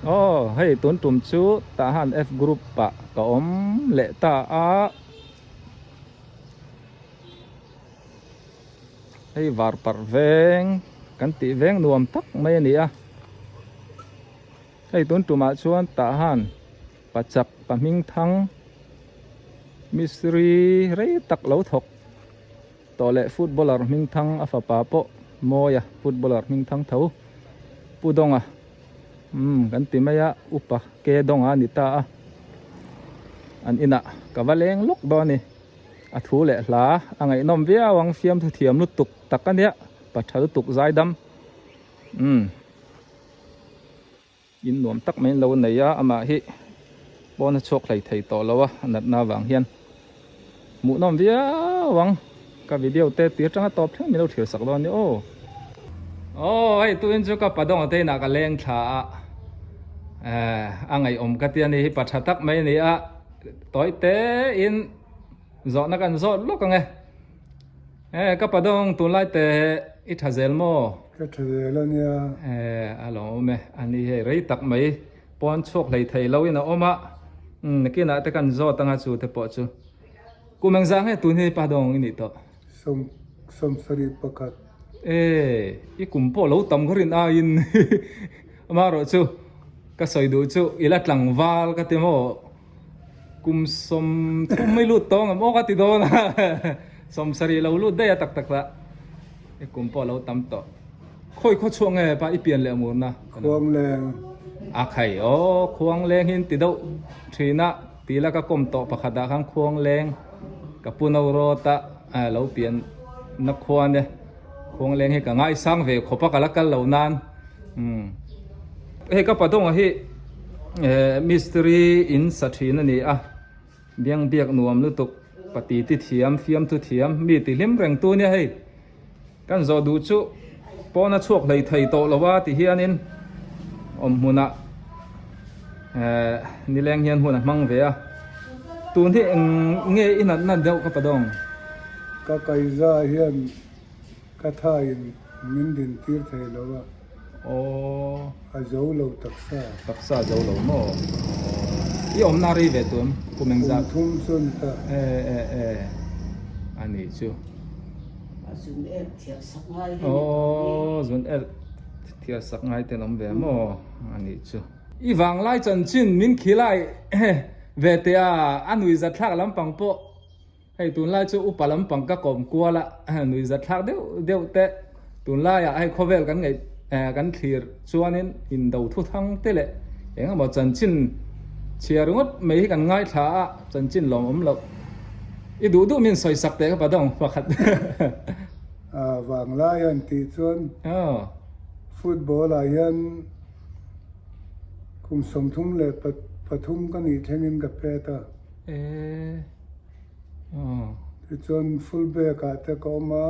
Aw hei tun tum chu tah han F group ah ka awm leh ta a. Hei var parh veng kan tih veng nuam tak mai a ni a. Hei tun tumah chuan tah han pachak pahming thang mistiri rei tak lo thawk tawh leh footballer hming thang a fapa pawh Mawia footballer hming thang tho Pu Dawnga umm kan ti mai a upa ke Dawnga a ni ta a an inah ka va leng lawk dawn a ni a thu leh hla a ngaihnawm viau ang fiamthu thiam lutuk tak a nia patha lutuk zaidam umm. In nuam tak mai an lo nei a, amah hi pawn a chhuak hlei thei tawh lo a, a natna avang hian hmuhnawm viau ang. Ka video te tir tanga tawp thleng min lo thlir sak dawn a ni aw. Aw hei tuin chu ka padawng te inah ka leng thla a, eh a ngaihawm ka ti a ni hi pa tha tak mai a ni a, tawi te in zawhna kan zawt lawk ang e. Eh ka padawng tunlai te i tha zel maw? Ka tha zel a nia. Eh a lo awm e, a ni hei rei tak mai pawn chhuak hlei thei lo in a awm a, umm nakinah te kan zawt anga chu te pawh chu kum engzah nge tun hi padawng i nih tawh? Sawm sawmsarih pakhat. Eh i kum pawh lo tam kha rin aiin amaherawh chu ka sawi duh chu i la tlangval ka ti maw? Kum 30 mai lut tawng ang aw ka ti dawn a, 70 lo lut daih a tak tak lah i kum pawh a lo tam tawh. Khawi khaw chhuak nge pa i pian leh murna? Khuangleng. A khai aw, Khuangleng hi an ti deuh thin a, ti la ka kawm tawh pakhat ah khan Khuangleng ka pu no rawt a lo pian na khuan e, Khuangleng hi ka ngaisang ve khawp a ka la kal lo nan. Umm hei ka padawng hi eh mistiri in sa thin a ni a biang biak nuam lutuk pati ti thiam fiamthu thiam mi ti hlim reng tu nia hei kan zawh duh chu pawn a chhuak hlei thei tawh lo a ti hianin awm hmunah eh nileng hian hun a hmang ve a tun hi eng nge i nat nat deuh ka padawng. Ka kaiza hian Ka thain min din tir thei lo a. Aw. A zo lo taksa. Taksa a zo lo maw? Aw. I awmna rei ve tuam kum engzat? Kum thum chu a ni ta. E e e. A nih chu. A zun el thiah sak ngai hi ni tawh ni. Aw zun el thiah sak ngai te an awm ve maw? A nih chu. I vanglai chanchin min khilai ve teh a, a nuihzat thlak lampang pawh. Hei tunlai chu upa lampang ka kawm kual a, nuihzat thlak deuh deuh te tunlaiah hei khawvel kan ngaih kan thlir chuanin indo thuthang te leh eng emaw chanchin chhia ringawt mai hi kan ngaithla a, chanchin lawmawm loh i duh duh min sawi sak teh ka padawng pakhat. A vanglai an tih chuan football ah hian kum 33 ka nih thlengin ka pet a. Tichuan full back ah te ka awm a,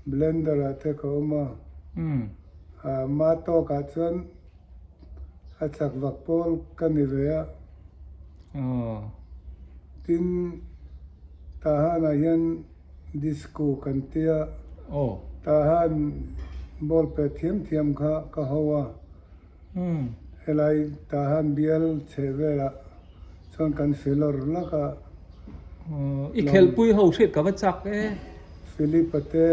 blender ah te ka awm a, ma tawk ah chuan a chak vak pawl ka ni ve a. Tin Tahan ah hian disco kan tia, Tahan ball pe thiam thiam kha ka ho a. Helai Tahan bial chheh velah chuan kan filawr lak a. I khelpui ho hriat ka va chak e. Philip a te,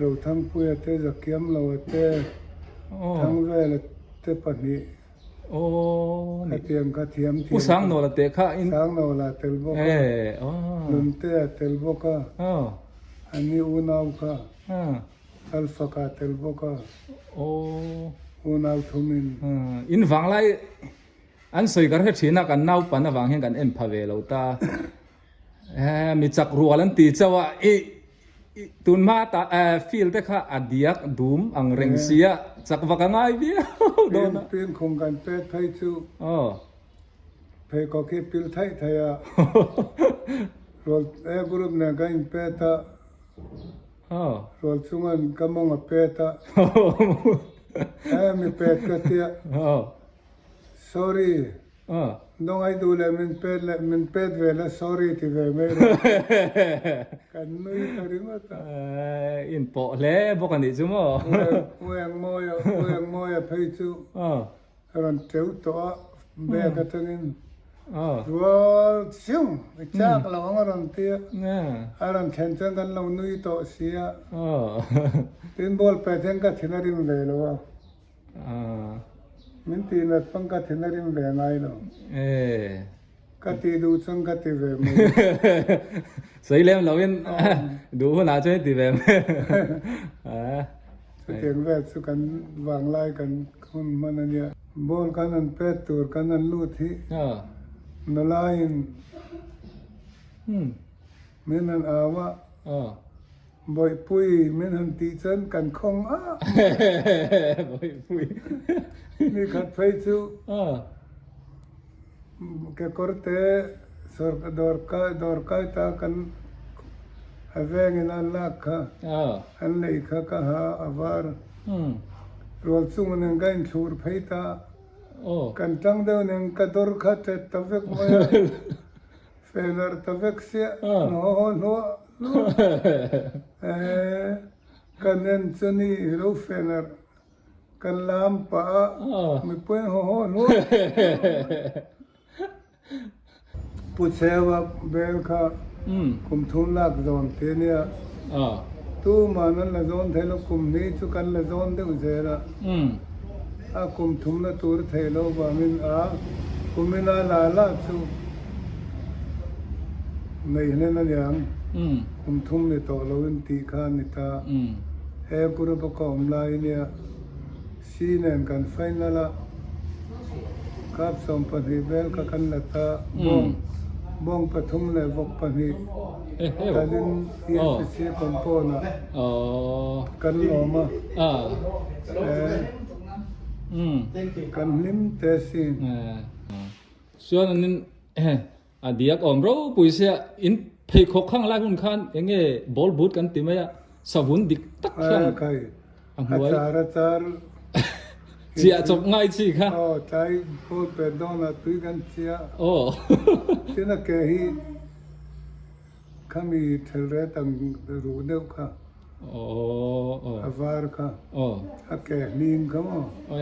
Rothangpuia te, Zakiamloa te, Thangvela te pahnih hetiang kha thiam thiam. U Sangnawla te kha in. Sangnawla a tel bawk a, Nuntea a tel bawk a, an ni unau kha. Alfaka a tel bawk a. Aw. Unau thumin. In vanglai an sawi ka hre thin a, kan naupan avang hian kan en pha ve lo ta. Mi chak rual an ti chauh a, i tun hma ta field te kha a diak dum ang reng sia, chak vak a ngai viau dawn a. Pin khung kan pek phei chu. Aw. Pheikhawk hi pil theih theih a. Rual e group nen kan inpet a. Rual chungan ka mawng a pet a. He mi pet ka tia. Sorry. Nawngai duh leh min pet leh min pet ve la sorry ti ve mai rawh. Kan nui ta ringawt a. In pawh hle bawk a nih chu maw. U Engmawia, U Engmawia. phei chu rawn teu tawh a, bag atangin rual chiu i chak lo ang a rawn ti a, a rawn thlen chuan kan lo nui tawh si a, tin ball pet hian ka thin a rim ve lo a, min tih nat pawn ka thin a rim ve ngai lo. Ka ti duh chuan ka ti ve mai. Sawi lem lo in duh hunah chuan i ti ve mai. Chutiang vel chu kan vanglai kan hun hman a nia. Ball kan han pet tur kan han lut hi nulaiin min han au a, Bawihpui min han tih chuan kan khawng a. Bawihpui. Ni khat phei chu kekawr te dawr dawr kai ta kan a vengin an lak kha an lei kha ka ha a var. Rual chung nen ka inthlur phei ta. Kan tang deuh nen ka dawr kha tet ta vek mai a. Fenar ta vek siah an haw haw hluah hluah. Eeh kan en chu ni i lo fenar kan lam pah a mipui an haw haw hluah hluah. Pu Cheua bel kha kum thum lak zawn ti a nia. Tuman an la zawn thei lo kum hnih chu kan la zawn deuh zel a. A kum thumna tur theih loh vangin a kumina la la chu nei hlen a niang. Kum thum ni tawh loin tih kha a ni ta. He group a ka awm lai nia C nen kan final a, cup 12 vel kha kan la ta. Bawng bawng pathum leh vawk pahnih talin EFC compound ah kan lawm a. Kan hlim te sin. Chuan an a diak awm ropui sia in pheikhawk khang lai hun khan enge ball boot kan ti mai a savun dik tak hian a hnuai a char a char chiah chawp ngai chi kha aw tlai ball pet dawn ah tui kan chiah aw tin a ke hi khami thelret ang ruh deuh kha. A var kha. A ke hlim kha maw? E,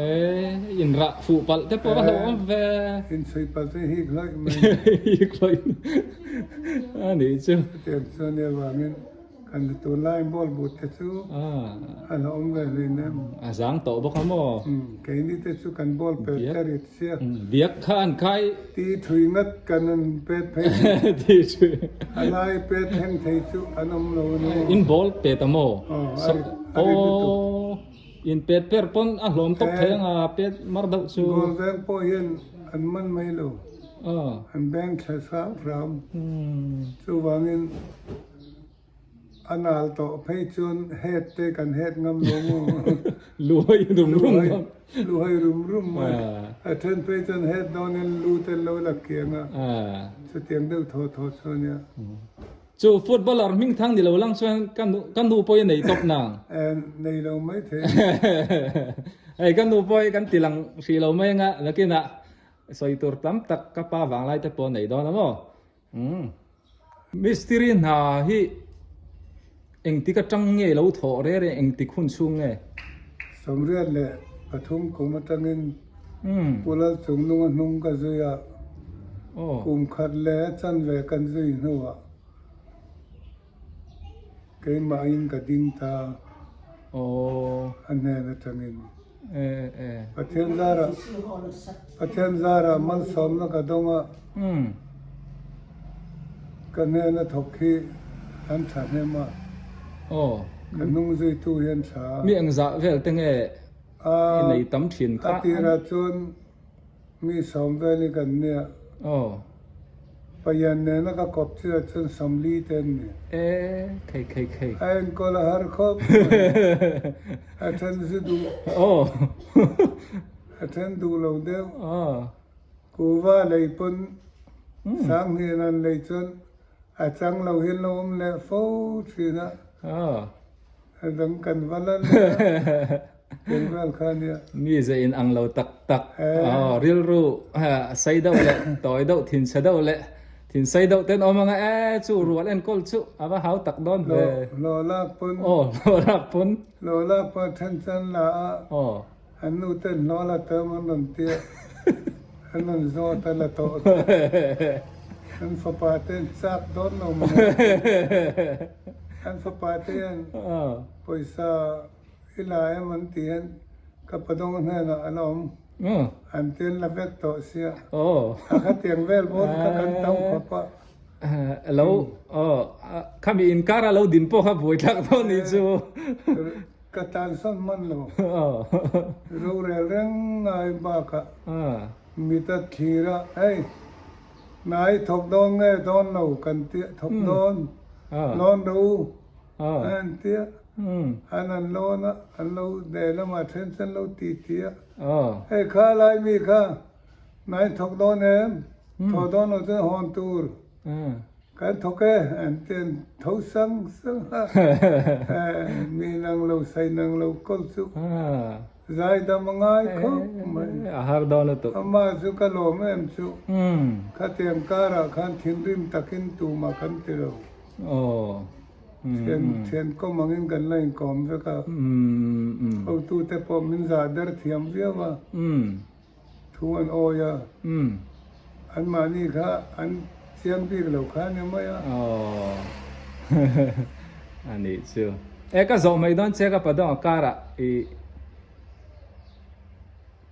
in rah fuh palh te pawh a hlauhawm ve. In chhui palh chu hik hlawih mai. Hik hlawih a nih chu. Chutiang chu a nia vangin kan tunlai ball but te chu a hlauhawm ve hlin em. A zang tawh bawk a maw? Keini te chu kan ball pet te rit chiah. Biak kha an khai. Ti thui ngat kan an pet phei chu. Ti thui. A lai pet thleng thei chu an awm lo a ni. In ball pet a maw? Aw, a rit a rit lutuk. Aw, in pet per pawn a hlawm tawp thei anga pet mar deuh chu. Goal veng pawh hian an man mai lo. Aw. An beng thla hram hram. Chuvangin. A nal tawh phei chuan head te kan head ngam lo maw? Luhai rum rum ngam. Luhai rum rum mai. A then phei chuan head dawnin lu te lo la kiang a. Chutiang deuh thaw thaw chu a nia. Chu footballer hming thang ni lo lang chuan ka nu ka nu pawh i nei tawp nang. Nei lo mai thei. Hei ka nu pawh hi kan ti lang hrih lo mai anga nakinah sawi tur tam tak ka pa vanglai te pawh a nei dawn a maw? Umm. Mistiri hna hi engtik atang nge lo thawh reng reng engtik hun chhung nge? 83 kum atangin Pu Lalchungnunga hnung ka zui a, kum khat leh chanve kan zui hnuah keimahin ka ding ta a hnen atangin. Pathian zarah Pathian zarah malsawmna ka dawng a, ka hnena thawk hi an tha hnem a, ka hnung zuitu hi an tha a. Mi engzah vel te nge i nei tam thin kha? A tirah chuan Mi sawm vel hi kan nia. Aw. Payan nena ka kawp chiah chuan 40 te an ni. E, khei khei khei. A enkawl a har khawp mai. A then zu duh. Aw. A then duh lo deuh. Aw. Kuva lei pawn 2000 an lei chuan a chang lo hian lo awm leh fo thin a. Aw. A dang kan va la leh a. Eng kha nia. Mi ze in ang lo tak tak. Aw rilru sei deuh leh tawi deuh thin chhe deuh leh thin sei deuh ten awm anga e chu rual enkawl chu a va hau tak dawn ve. Hlawh lak pawn. Aw hlawh lak pawn. Hlawh lak pawn then chan la a. Aw. An nu ten hlawh la tawm an rawn tia, an rawn zawt a la tawh an fapa te an chak dawn lo mai. An fapa te hian pawisa i la em an ti hian ka padawng hnenah a la awm. An ti an la vek tawh sia. A khatiang vel bawr kha kan tam khawp a. Lo khami inkar a lo din pawh kha buaithlak dawn nih chu. Ka tansawn hman lo. Rorel reng ngai bakah mit a thlir a, hei hnai thawk dawn nge dawn lo kan tia thawk dawn lawn ro u an tia an an lawn a, an lo leh lamah then chu an lo ti ti a, hei kha lai mi kha hnai thawk dawn em thawh dawn lo chuan hawn tur. Kan thawk e, an ti an tho sang sang a, mi nang lo sai nang lo kawl chu zai dam a ngai khawp mai. A har dawn lutuk. Amah chu ka lawm em chu, khatiang karah khan thinrim takin tumah kan ti lo. Thian thian kawm angin kan la inkawm vek a, hotute pawh min zah der thiam viau a. Thu an awi a, anmahni kha an chiang bik lo kha a ni mai a. Aww a nih chu. E ka zawh mai dawn che ka padawng a karah i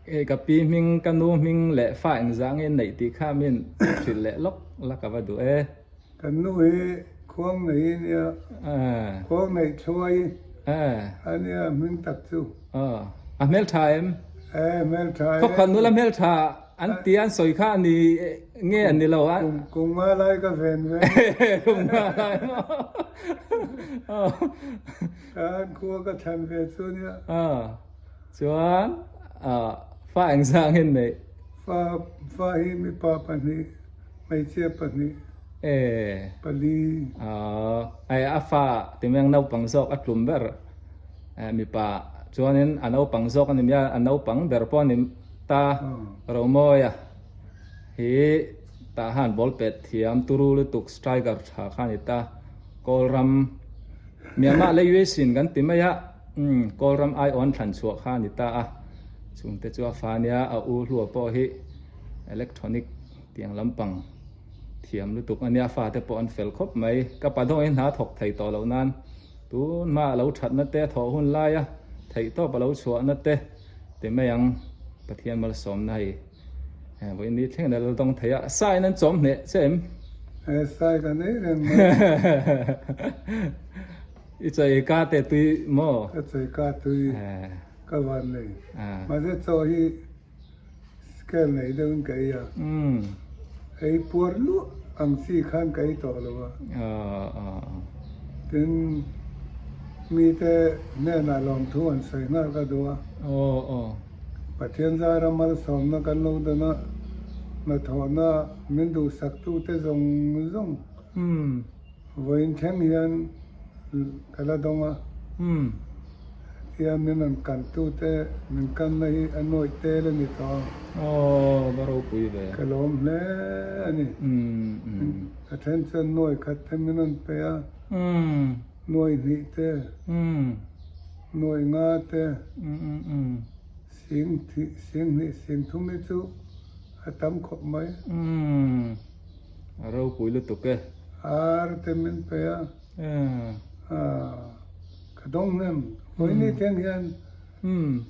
hei ka pi hming ka nu hming leh fa engzah nge neih tih kha min hrilh leh lawk la ka va duh e. Kan nu hi khuang nei a nia, khuang neih thluai a nia hming tak chu. A hmeltha em? E hmeltha e. Khawkhat nula hmeltha an ti an sawi kha a ni nge an ni lo a? Kum nga lai ka ven ve. Kum nga lai maw? Kan khua ka thlan ve chu nia. Chuan fa engzah angin neih? Fa fa hi mipa pahnih. Hmeichhia pahnih, pali. Hei a fa timeng naupang zawk a tlum ber mipa chuanin a naupang zawk a ni mai a, a naupang ber pawh a ni ta Romawia hi tah khan ball pet thiam turu lutuk striker tha kha a ni ta. Kawlram Myanmar leh USA in kan ti mai a, Kawlram aiawn thlan chhuah kha a ni ta a, chungte chu a fa a nia, a u hlua pawh hi electronic Tiang lampang thiam lutuk a nia, fate pawh an fel khawp mai. Ka pa dawngin hna thawk thei tawh loh nan tun hma a lo thatna te, thawh hun laia theih tawp a lo chhuahna te ti mai ang. Pathian malsawmna hei vawiin ni thleng in a lo dawng thei a, sa in an chawm hneh che em? He sai ka nei reng mai. I chawi ka te tui maw? Ka chawi ka tui ka van nei. Mahse chaw hi Scale nei deuhin ka ei a, ei puar luah ang chi khan ka ei tawh lo a. Tin, mite hnenah lawmthu an sawi nghal ka duh a. Pathian zara malsawmna kan lo dawn a, hnathawhna min duhsaktute zawng zawng Vawiin thleng hian ka la dawng a, tia min rawn kantute min kanna hi a nawih tel a ni tawh a. Aw, va ropui ve. Ka lawm hle a ni. A then chuan nawi khat te min rawn pe a, nawi hnih te, nawi nga te, sing hnih sing thum hi chu a tam khawp mai. A ropui lutuk e. Ar te min pe a, ka dawng hnem. Vawiini thleng hian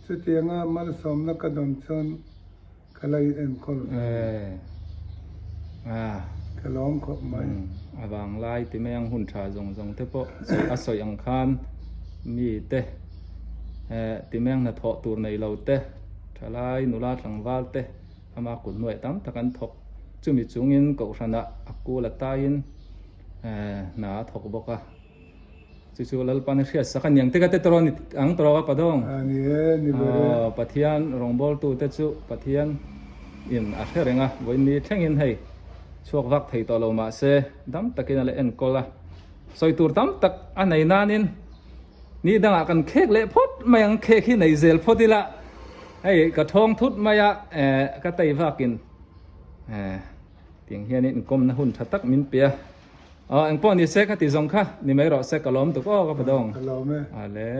chutianga malsawmna ka dawn chuan ka la in enkawl ve. Ka lawm khawp mai. A vanglai ti mai ang hun tha zawng zawng te pawh a sawi ang khan mi te ti mai ang hnathawh tur nei lo te, thalai nula tlangval te Ama kut hnuaih tam tak an thawk. Chumi chungin Kohhranah a kul a taiin hna a thawk bawk a. Chu chu Lalpan a hriat sak a niang te ka te tawrh a ni ang tawrh a Padawng. A ni e, ni ber e. Pathian rawngbawltute chu Pathian in a hre reng a, vawiin ni thlengin hei chhuak vak thei tawh lo mahse dam takin a la enkawl a. Sawi tur tam tak a nei nanin Ni dangah kan khek leh phawt mai ang, khek hi nei zel phawt ila, hei ka thawng thut mai a, eh ka tei vakin eh tiang hianin inkawmna hun tha tak min pe a, aw engpawh ni se ka ti zawng kha ni mai rawh se ka lawm tuk aw ka pa dawng. Ka lawm e. Ale.